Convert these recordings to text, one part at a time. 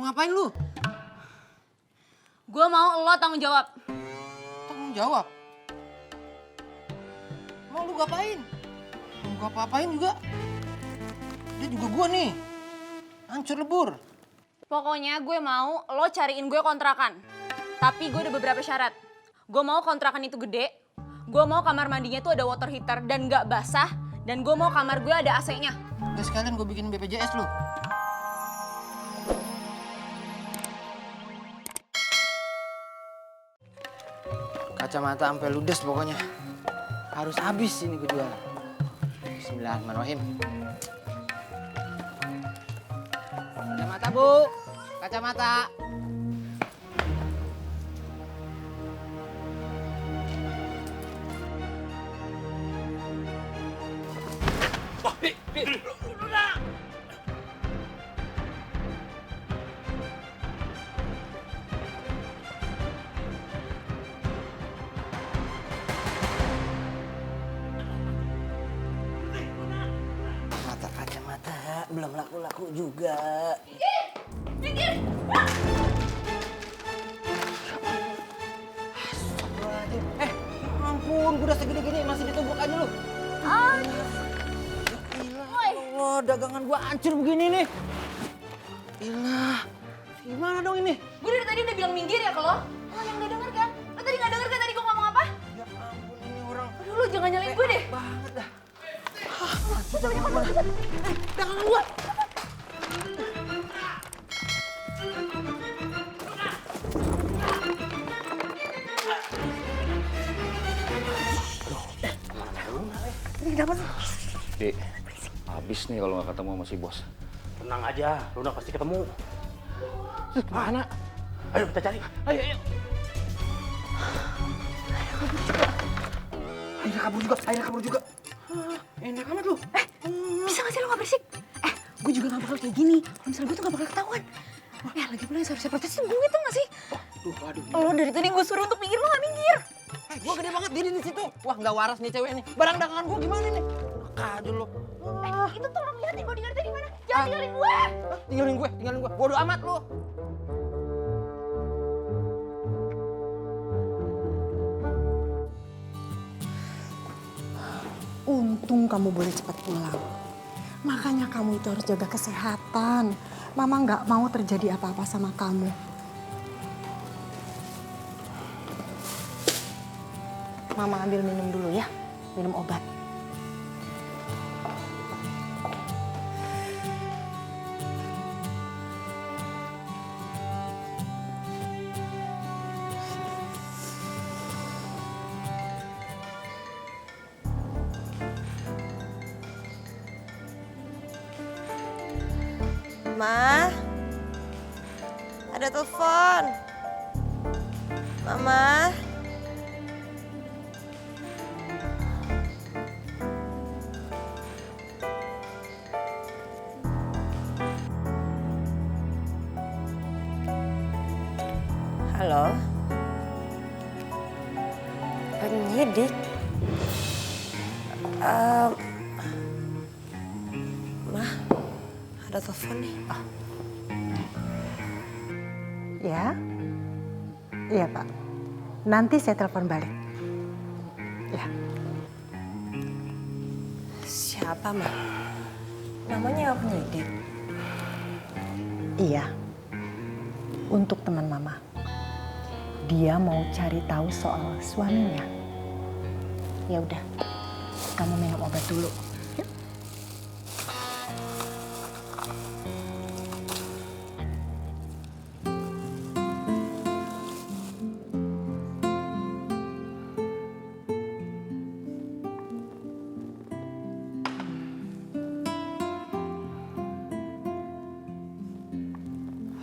Mau ngapain lu? Gue mau lo tanggung jawab. Tanggung jawab? Mau lu ngapain? Mau gua apa-apain juga. Dia juga gua nih. Hancur lebur. Pokoknya gue mau lo cariin gue kontrakan. Tapi gue ada beberapa syarat. Gue mau kontrakan itu gede. Gue mau kamar mandinya tuh ada water heater dan gak basah. Dan gue mau kamar gue ada AC-nya. Udah sekalian gua bikin BPJS lu. Kacamata sampai ludes pokoknya. Harus habis ini gue jual. Bismillahirrahmanirrahim. Kacamata bu, kacamata. Kacamata belum laku-laku juga. Minggir! Astagfirullahaladzim. Ya ampun, gue udah segede gini masih ditubruk aja lu. Allah, dagangan gua hancur begini nih. Ilah, gimana dong ini? Gue dari tadi udah bilang minggir ya ke lo. Lo yang gak denger kan? Lo tadi gak denger kan tadi gue ngomong apa? Ya ampun, ini orang Aduh lo jangan nyalain gue deh. banget dah. Dagangan gua. Ini dapat nih. Dik, habis nih kalau nggak ketemu sama si bos. Tenang aja, lu udah pasti ketemu. Mana? Ayo kita cari. Ayo, ayo. Akhirnya kabur juga. Enak amat lu. Bisa gak sih lo gak berisik? Gue juga gak bakal kayak gini. Kalau misalnya gue tuh gak bakal ketahuan. Lagi pula yang seharusnya protes itu gue tuh gak sih? Aduh. Lo dari tadi gue suruh untuk minggir, lo gak minggir. Gua gede banget diri di situ. Wah, nggak waras nih cewek nih. Barang dagangan gua gimana nih? Enak aja lu. Itu tolong liatin bodyguard tadi mana. Jangan tinggalin gue. Tinggalin gue. Bodoh amat lu. Untung kamu boleh cepat pulang. Makanya kamu itu harus jaga kesehatan. Mama nggak mau terjadi apa-apa sama kamu. Mama ambil minum dulu ya. Minum obat. Ma, ada telepon. Mama. Halo. Penyidik. Ma, ada telepon nih. Ya? Iya, Pak. Nanti saya telepon balik. Ya. Siapa, Ma? Namanya penyidik. Iya. Untuk teman Mama. Dia mau cari tahu soal suaminya. Ya udah. Kamu minum obat dulu. Yuk.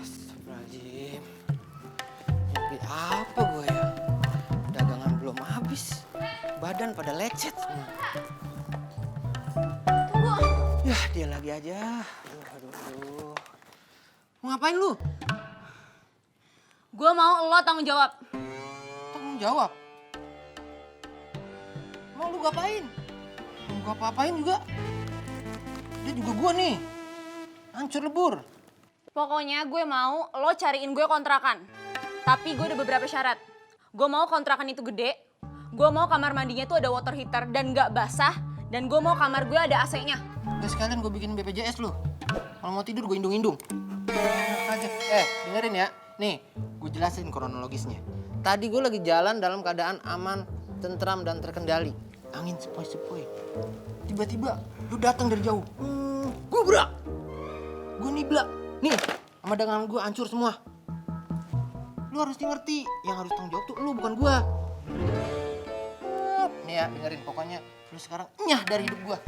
Astagfirullahaladzim. Mimpi apa gue ya? Dagangan belum habis. Badan pada lecet semua. Tunggu. Yah, dia lagi aja. Aduh. Mau ngapain lu? Gue mau lo tanggung jawab. Tanggung jawab? Mau lu ngapain? Mau gua apa-apain juga. Dia juga gua nih. Hancur lebur. Pokoknya gue mau lo cariin gue kontrakan. Tapi gue ada beberapa syarat. Gue mau kontrakan itu gede. Gue mau kamar mandinya tuh ada water heater dan gak basah. Dan gue mau kamar gue ada AC-nya. Udah sekalian gue bikin BPJS lu. Kalau mau tidur gue indung-indung. Enak aja. Dengerin ya. Nih, gue jelasin kronologisnya. Tadi gue lagi jalan dalam keadaan aman, tentram, dan terkendali. Angin sepoi-sepoi. Tiba-tiba lu datang dari jauh. Gue berak. Gue niblak. Nih, sama dagangan gue hancur semua. Lu harus ngerti. Yang harus tanggung jawab tuh lu, bukan gue. Nih ya, dengerin. Pokoknya lu sekarang nyah dari hidup gue.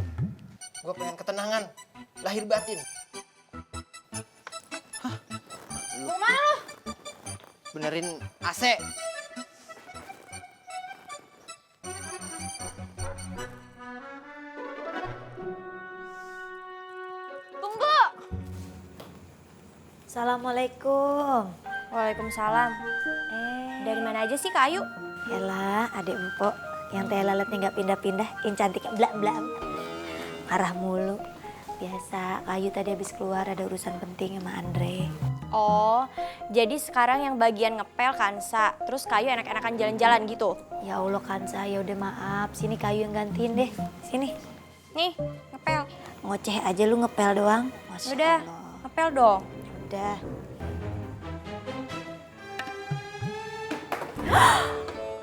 Gue pengen ketenangan, lahir batin. Mau kemana lo? Benerin AC. Tunggu! Assalamualaikum. Waalaikumsalam. Dari mana aja sih Kak Ayu? Yalah, adik empok yang teh lalatnya nggak pindah-pindah, yang cantiknya blak-blak. Marah mulu. Biasa, Kak Ayu tadi habis keluar ada urusan penting sama Andre. Oh, jadi sekarang yang bagian ngepel Kansa, terus Kak Ayu enak-enakan jalan-jalan gitu? Ya Allah Kansa, ya udah maaf. Sini Kak Ayu yang gantiin deh. Sini. Nih, ngepel. Ngoceh aja lu ngepel doang. Masya Udah, Allah. ngepel dong. Udah.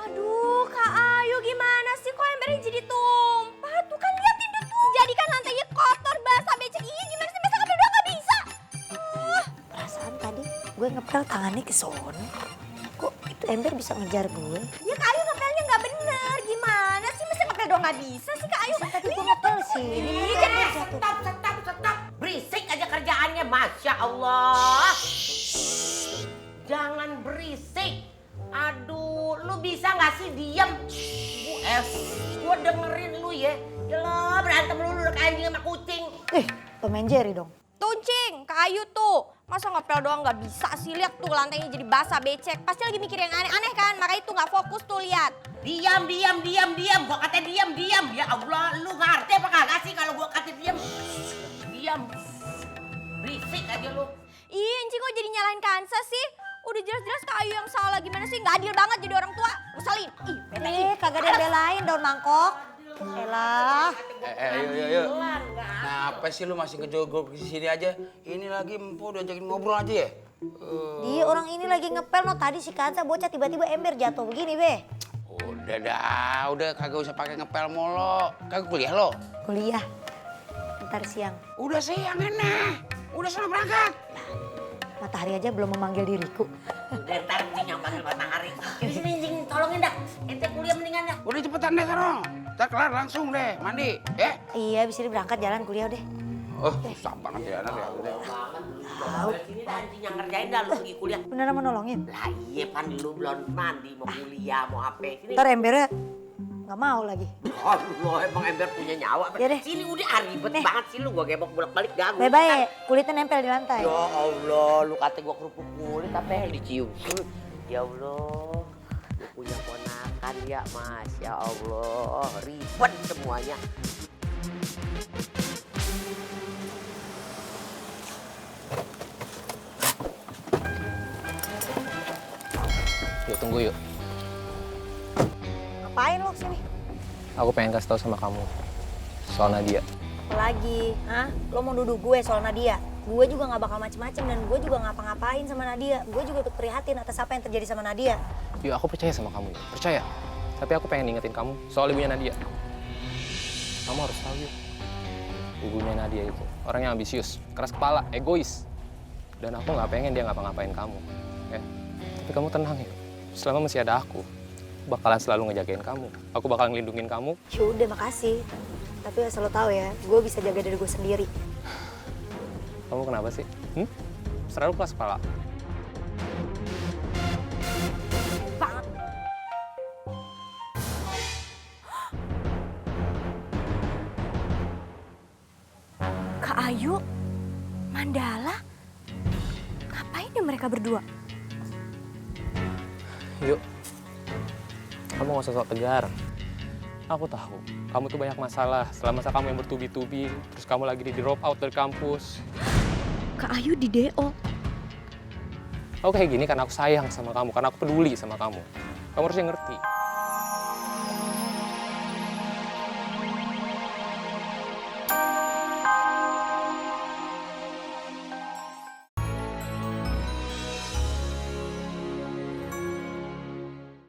Aduh, Kak Ayu gimana sih kok embernya jadi tumpah? Tuh kan liatin deh tuh, jadi kan lantainya kotor, basah, becek. Iya gimana sih, masa ngepel doang gak bisa? Perasaan tadi gue ngepel tangannya ke sono. Kok itu ember bisa ngejar gue? Ya Kak Ayu ngepelnya gak bener, gimana sih? Masa ngepel doang gak bisa sih Kak Ayu? Tadi gue ngepel sih. Stop. Berisik aja kerjaannya, Masya Allah. Jangan berisik. Aduh, lu bisa gak sih diem? Gue dengerin lu ya. Yalah, berantem lu kayak anjing sama kucing. Tom and Jerry dong. Tuncing, Kak Ayu tuh. Masa ngepel doang gak bisa sih? Lihat tuh lantainya jadi basah, becek. Pasti lagi mikir yang aneh-aneh kan? Makanya tuh gak fokus tuh lihat. Diam. Gua kata diam. Ya Allah, lu ngerti apa kagak sih kalau gua kata diam? Diam. Berisik aja lu. Ih, Enci kok jadi nyalain Kansa sih? Udah jelas-jelas Kak Ayu yang salah. Gimana sih? Gak adil banget jadi orang tua. Ngeselin. Ih, bete. Kagak ada yang belain daun mangkok. Elah. Yuk. Kenapa sih lu masih ngejogok di sini aja? Ini lagi empo udah ajakin ngobrol aja ya? Dia orang ini lagi ngepel no tadi si Kansa bocah tiba-tiba ember jatuh begini be. Udah kagak usah pakai ngepel mulu. Kagak kuliah lo? Kuliah. Ntar siang. Udah siang enak. Udah sana berangkat. Matahari aja belum memanggil diriku. Udah ntar Cing yang panggil matahari. Sini Cing, tolongin dah. Ente kuliah mendingan dah. Udah cepetan deh sekarang. Ntar kelar langsung deh mandi. Ya? Iya abis ini berangkat jalan kuliah deh. Oh susah banget ya anak ya. Tahu. Sini dah Cing yang ngerjain dah lu pergi kuliah. Beneran mau nolongin? Lah iya pan lu belum mandi mau kuliah mau apa. Sini. Ntar embernya nggak mau lagi. Allah emang ember punya nyawa. Ya deh. Sini udah ribet banget sih lu gua gebok bolak-balik ganggu. Bye-bye, kulitnya nempel di lantai. Ya Allah, lu kata gua kerupuk kulit apa dicium. Ya Allah, lu punya ponakan ya, Masya Allah. Ribet semuanya. Yuk tunggu yuk. Ngapain lo kesini? Aku pengen kasih tahu sama kamu soal Nadia. Lagi, hah? Lo mau nuduh gue soal Nadia? Gue juga nggak bakal macem-macem dan gue juga ngapa-ngapain sama Nadia. Gue juga ikut prihatin atas apa yang terjadi sama Nadia. Yuk aku percaya sama kamu, yuk. Percaya. Tapi aku pengen ingetin kamu soal ibunya Nadia. Kamu harus tahu yuk. Ibunya Nadia itu orang yang ambisius, keras kepala, egois. Dan aku nggak pengen dia ngapa-ngapain kamu. Ya. Tapi kamu tenang ya. Selama masih ada aku bakalan selalu ngejagain kamu. Aku bakalan ngelindungin kamu. Ya udah makasih. Tapi asal lo tahu ya, gue bisa jaga diri gue sendiri. Kamu kenapa sih? Selalu keras kepala. Kak Ayu, Mandala, ngapain ya mereka berdua? Yuk, kamu gak usah sok tegar. Aku tahu, kamu tuh banyak masalah. Setelah masa kamu yang bertubi-tubi, terus kamu lagi di drop out dari kampus. Kak Ayu di DO, Aku kayak gini karena aku sayang sama kamu, karena aku peduli sama kamu. Kamu harusnya ngerti.